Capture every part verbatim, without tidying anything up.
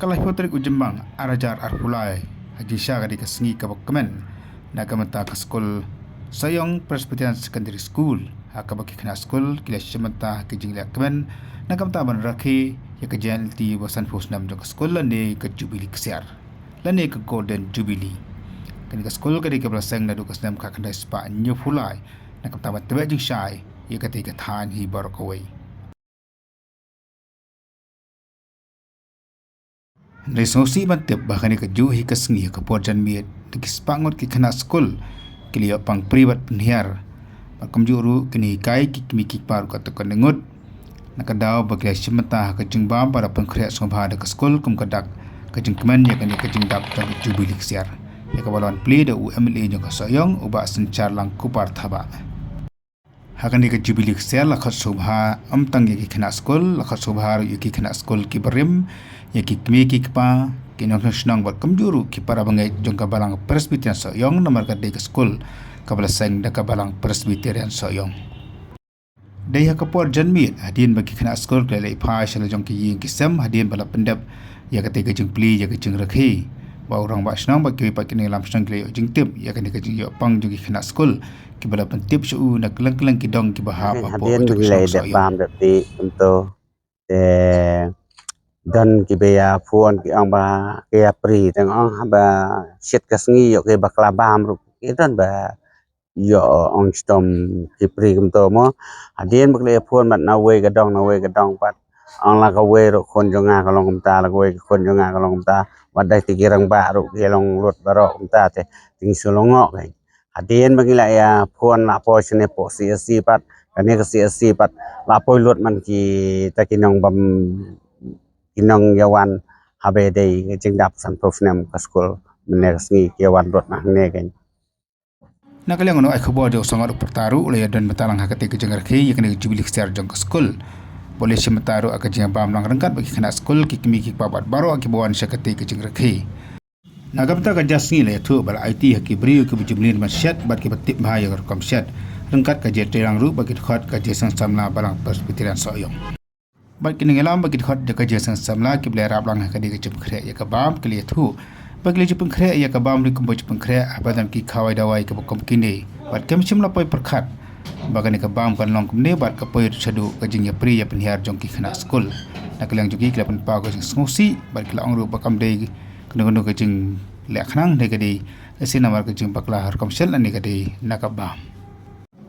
Ka laiphew tarik u Jymmang ar hajar arphew lai, ha jingshisha ka dei ka sngi kaba kmen na ka bynta ka skul Sohiong Presbyterian Secondary School, ha kaba ki khynnah skul ki la shim bynta ha ka jingleh kmen na ka bynta ban rakhe ïa ka jingïaid lynti ba sanphew snem jong ka skul lane ka Jubili Ksiar lane ka Golden Jubilee. Kane ka skul ka dei kaba la seng naduh ka snem khatkhyndai spah hynñiewphew lai na ka bynta ban tbeh jingshai ïa katei ka thaiñ hi baroh kawei. Hynrei sngewsih ban tip ba kane kajuh hi ka sngi ha ka por janmiet da ki spah ngut ki khynnah skul ki la ïoh pang pri bad pynhiar. Bad kumjuh ruh ki nonghikai, ki kmie ki kpa ruh katto katne ngut, na ka daw ba ki la shim bynta ha ka jingbam bad la pynkhreh sngewbha da ka skul kum ka dak ka jingkmen ïa kane ka jingdap jong ka Jubili Ksiar, ïa kaba la wan plie da u M L A jong ka Sohiong, u Bah Synshar Langkupar Thabah. Ha kane ka Jubili Ksiar la khot sngewbha ym tang ïa ki khynnah skul, la khot sngewbha ruh ïa ki khynnah skul ki barim, ïa ki kmie ki kpa, ki nongshong shnong bad kumjuh ruh ki para bangeit jong ka Balang Presbyterian Sohiong, namar ka dei ka skul kaba la seng da ka Balang Presbyterian Sohiong. Dei ha ka por janmiet, hadien ba ki khynnah skul ki la leit phai sha la jong ki ïing ki sem, hadien ba la pyndep ïa katei ka jingplie ïa ka jingrakhe, ba u rangbah shnong bad kiwei pat ki nongïalam shnong ki la ïoh jingtip ïa kane ka jingïoh pang jong ki khynnah skul, kiba la pyntip sha u na kylleng kylleng ki dong kiba hap hapoh jong ka shnong Sohiong. Bam da ti kumto. Te don kiba ïa phone ki ong ba ki ïa pri, tang ong haba shit ka sngi ïoh ki bakla bam ruh ki don ba ïoh ong shitom ki pri kumto mo. Hadien ba ki la ïa phone bad na wei ka dong na wei ka dong pat, ong la kawei ruh khun jong nga ka long kumta, la kawei ka khun jong nga ka long kumta. Wat dei te ki rangbah ruh ki long lut baroh kumta te, te ngi shu long ngoh kein. Hadien ba ngi la ïa phone la poi shane poh C S C pat, kane ka C S C pat la poi lut man kita ki nongbam, ki nongïawan haba dei ka jingdap sanphew snem ka skul, mynne ka sngi ki ïawan lut na hangne kein. Na ka liang u nongai khubor jong u Sangwat u Pyrta ruh u la ïadon bynta lang ha katei ka jingrakhe ïa kane ka Jubili Ksiar jong ka skul, ba u la shim bynta ruh ha ka jingbam lang ryngkat bad ki khynnah skul, ki kmie ki kpa bad baroh kiba wan sha katei ka jingrakhe. Na ka bynta ka jingïaseng la ïathuh ba la aiti ha ki briew kiba ju mlien ban shet bad kiba tip bha ïa ka rukom shet, ryngkat ka jingtreilang ruh ba ki dkhot ka Jingïaseng Samla Balang Presbyterian Sohiong. Bad ki nongïalam ba ki dkhot da ka Jingïaseng Samla kiba la ïarap lang ha kane ka jingpynkhreh ïa ka bam ki la ïathuh ba ki la ju pynkhreh ïa ka bam ruh kumba ju pynkhreh haba don ki khawai dawai kiba kum kine. Bad kim shym la poi pyrkhat ba kane ka bam kan long kumne bad ka poi ruh shaduh ka jingïapri ïapynhiar jong ki khynnah skul. Na ka liang jong ki, ki la pynpaw ka jingsngewsih bad ki la ong ruh ba kam dei kano kano ka jingleh khnang, dei ka dei lehse namar ka jingbakla ha rukom shet lane ka dei na ka bam.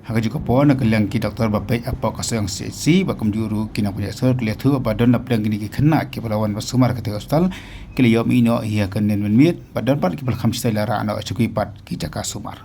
Ha kajuh ka por, na ka liang ki doktor ba peit hapoh ka Sohiong C H C bad kumjuh ruh ki nongpynïaid sur ki la ïathuh ba don na pdeng kine ki khynnah kiba la wan ban sumar ha katei ka hospital ki la ïoh mih noh hi ha ka hynnin mynmiet bad don pat kiba la kham shtai la rah noh sha kiwei pat ki jaka sumar.